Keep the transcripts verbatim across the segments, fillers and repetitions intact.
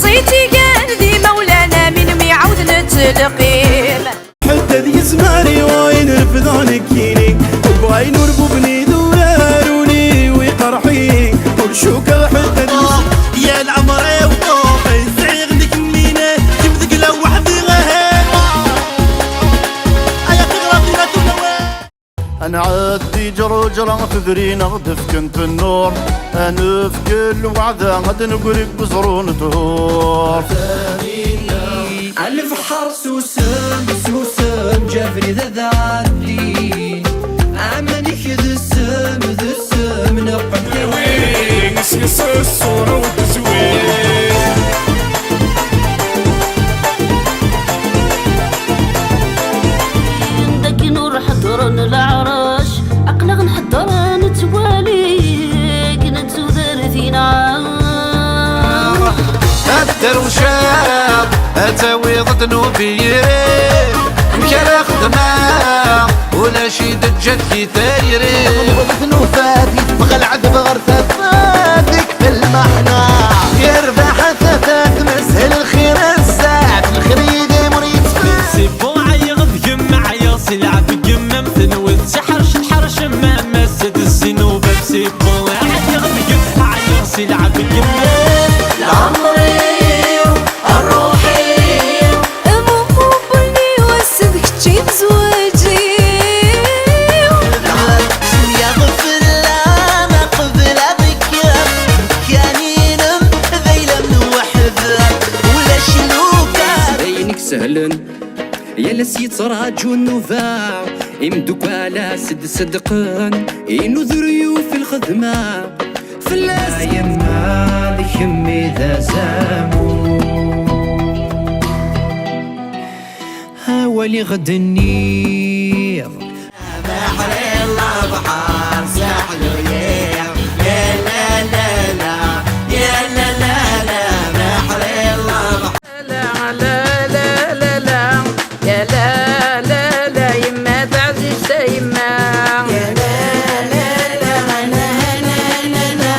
Ẓid igan d imawlan, amin mi ɛawden ttleqqim. Ḥedd ad yezmer i wayen refdeɣ nekkini, deg wayen ur bubni d urar ul-iw iqerḥ-iyi, ur cukkeɣ ḥedd ad yezmer. Ya lɛemr-iw, sɛiɣ nekk mine, kemm deg la weḥd-i, ay aqeɣraf di la tulawa. Ad nɛeddi ǧruǧra, tedri-neɣ d-fkent nnur. Ad nefk lweɛda, ad d-negri deg uẓru n ṭhur. A lebḥer susem, susem, ǧabrid ad ɛeddi. Aman-ik d ssem, d ssem, neqqen. Win s-yessusun ur tezwir. Dakken ur ḥeddren leɛrac, aql-aɣ nḥedder nettwali, akken ad tudert inɛam. Ad derwceɣ, ad tawiḍ ddnub i yiri. Amek ara xedmeɣ? Ulac i d-ǧǧat di tayri. Tnewweḍ tnufa, yeffeɣ lɛedb ɣer tafat, yekfa lmeḥna. Yerbeḥ a tafat, meshel lxir a zzeɛf, lxir yid-m ur yettfat. C'est bon, ɛyiɣ deg-m, ɛyiɣ si lɛeb deg-m, am tenwet, si ḥerc tḥercem, am ass d zzinubab, c'est bon, ɛyiɣ deg-m, ɛyiɣ si lɛeb deg-m. Leɛmer-iw, ṛṛuḥ-iw, am umubel-iw, ass d kečč i d zzwaǧ-iw. Semyaɣ fell-am, aqbel ad ikkem, kan-inem d ayla-m weḥd-m, ulac lukan. D ayen i isehlen, yal ass yettraǧu nnuba, imdukal-as d-ṣeddqen, inuder yuf lxedma. Fell-as a yemma, d kemm i d azamul. Awal i ɣ-d-nniɣ. Abeḥri n lebḥer seḥlu-yi, ya la la la, ya la la la, abeḥri n lebḥer. La la la la la, ya la la la, yemma taɛzizt a yemma. Ya la la la la la la la.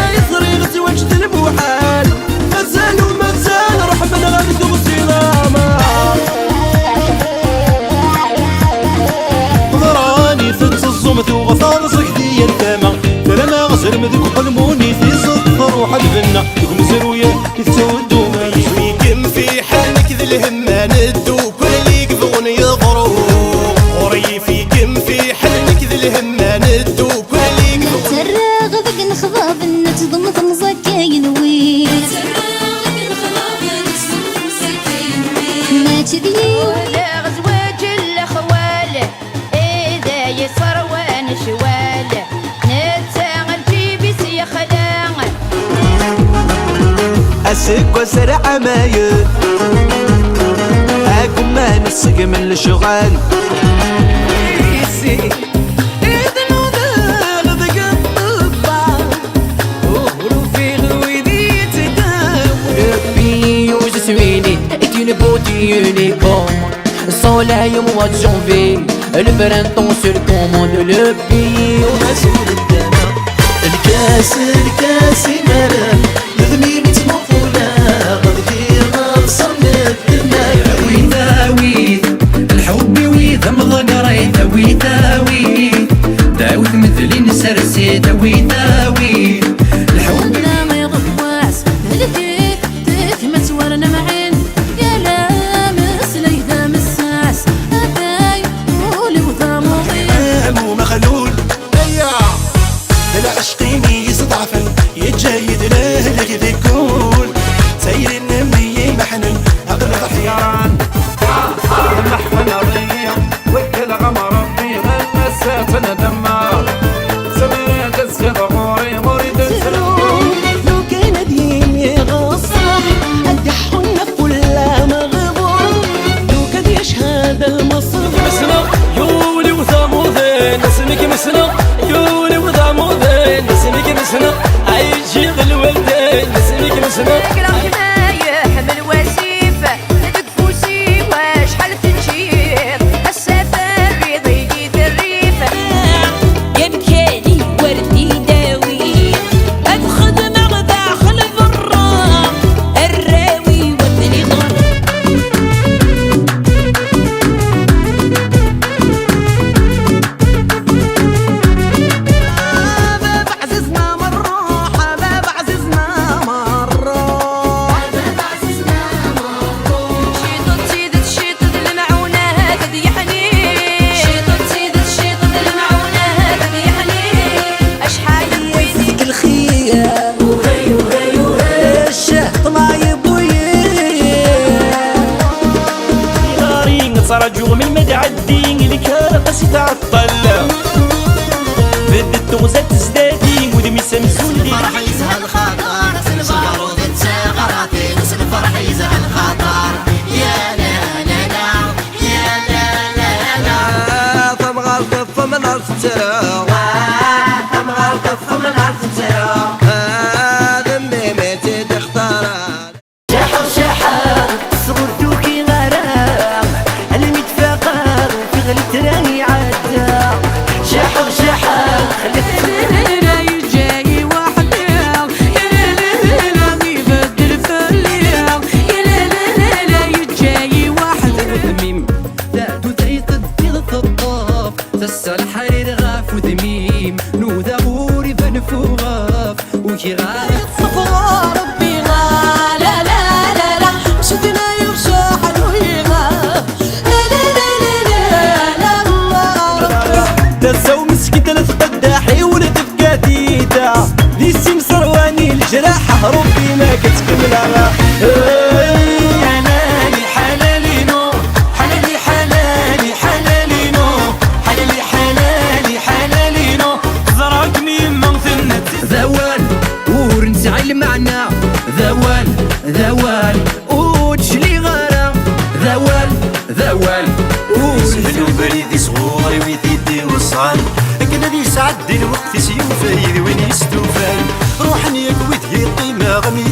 Ay ẓriɣ zzwaǧ d lmuḥal, mazal u mazal ṛeḥmen ɣer tuɣsi lameṛ. Ḍran i tetteẓẓum tuɣ terẓeg di yal tama, tram aɣezrem deg uqelmun i tiẓeṭ truḥ ad benna deg umezruy. Fikem fiḥel nekk d lhemma n ddukel i yebɣun yeḍru. Ɣur-i fikem fiḥel nekk d lhemma n ddukel i yebɣun. Ttarraɣ deg inexḍaben ad tḍemḍem ẓakka yenwi. Mačči d yiwen. Ulaɣ zwaǧ n lexwal. Ida yeṣṣerwan ccwal, netta lǧib-is yexla. Aseggas ara ɛamayen, agumma nṣeggem lecɣal. Ici, i d-nudaɣ deg ṭṭebba, ur ufiɣ wid i yettdawin. Depuis où je suis né, est une beauté uniforme. Soleil au mois de janvier, le printemps sur commande, le pays. Lkas, lkas imaram, d mi nettmuqul aɣ deg iɣersan n tmara. Dawi, dawi, lḥub-iw d amḍegray, dawi, dawi, dawi, medlin sersi, dawi, dawi, lḥub. Nna iḍ wass, lkit. Tekmat war nemɛin, yal ameslay d amessas, atay ul-iw d amuḍin. Am umexlul, aya, d lɛecq-im i yi-sḍeɛfen, yeǧǧa-yi-d lehlak di kul, tayri-nnem i yi-imeḥnen, aql-i ḍeḥyan. Leḥfen rriya, wekkel ɣem Rebbi, ass-a ttnedmeɣ. Zemren ad tezgiḍ ɣur-i, ur d-nsel. Lukan ad yili ɣṣṣeḥ, ad d-iḥun ɣef ullam ɣiḍun. Lukan yeched lmeṣṣeḥ. Mesneɣ, yuli-w d amuḍin, asmi k-mesneɣ, yuli-w d amuḍin, asmi k-mesneɣ, ay ǧǧiɣ lwaldin, asmi k-mesneɣ. Kkreɣ gma yeḥmel wasif, deg ufus-iw acḥal teččiḍ, ass-a terriḍ-iyi-d rrif. Yamkan-iw ar d-idawi, ad xedmeɣ daxel berra, ar Raǧuɣ melmi ad ɛeddi, lkar aṭas i tɛeṭṭel. Bedded tuɣza tezdadi, udem-is amzun di. Lferḥ yezha lxaṭer, s lbaruḍ d teɣratin, s lferḥ yezha lxaṭer. Ya la la la, ya la la la. Tamɣart ɣef umnar tettru. Tamɣart ɣef umnar tettru. D mmi-m i tt-id-ixtaren. Jaḥeɣ, jaḥeɣ, ṭṭes ur d-ukiɣ ara, almi d-faqeɣ, ufiɣ lettra iɛedda. Jaḥeɣ, jaḥeɣ, xlef. La, la, la, yeǧǧa-yi weḥd-i. La, la, la, la, ibeddel fell-i. La, la, la, la, yeǧǧa-yi weḥd-i. Udem-im, tagut ay teddiḍ teṭṭef, tassa leḥrir ɣef udem-im, nudaɣ ur iban fuɣef. Ukiɣ ara yeṭṭef ɣur Rebbi. La, la, la, la, la, mcedna yuɣ caḥel uyiɣ. La, la, la, la, la, la, la, Rebbi. Tasa-w meskint la tqeddaḥ, iwel tefka tiyita. Di sin ṣerwani leǧraḥ, Rebbi ma k-tkemmel. Hey. Ḥalali, ḥalali, ḥalali-nu, ḥalali, ḥalali, ḥalali-nu, ḥalali, ḥalali, ḥalali-nu. Teẓra-kem yemma tenna-d. D awal ur nesɛi lmeɛna, d awal, d awal ur d-cliɣ ara, d awal, d awal ur. Yeshel ubrid-is ɣur-i wi t-id-iweṣṣan, akken ad yesɛeddi lweqt-is yufa-yi d win yestufan. Ruḥen yakk wid yeqqimeɣ mi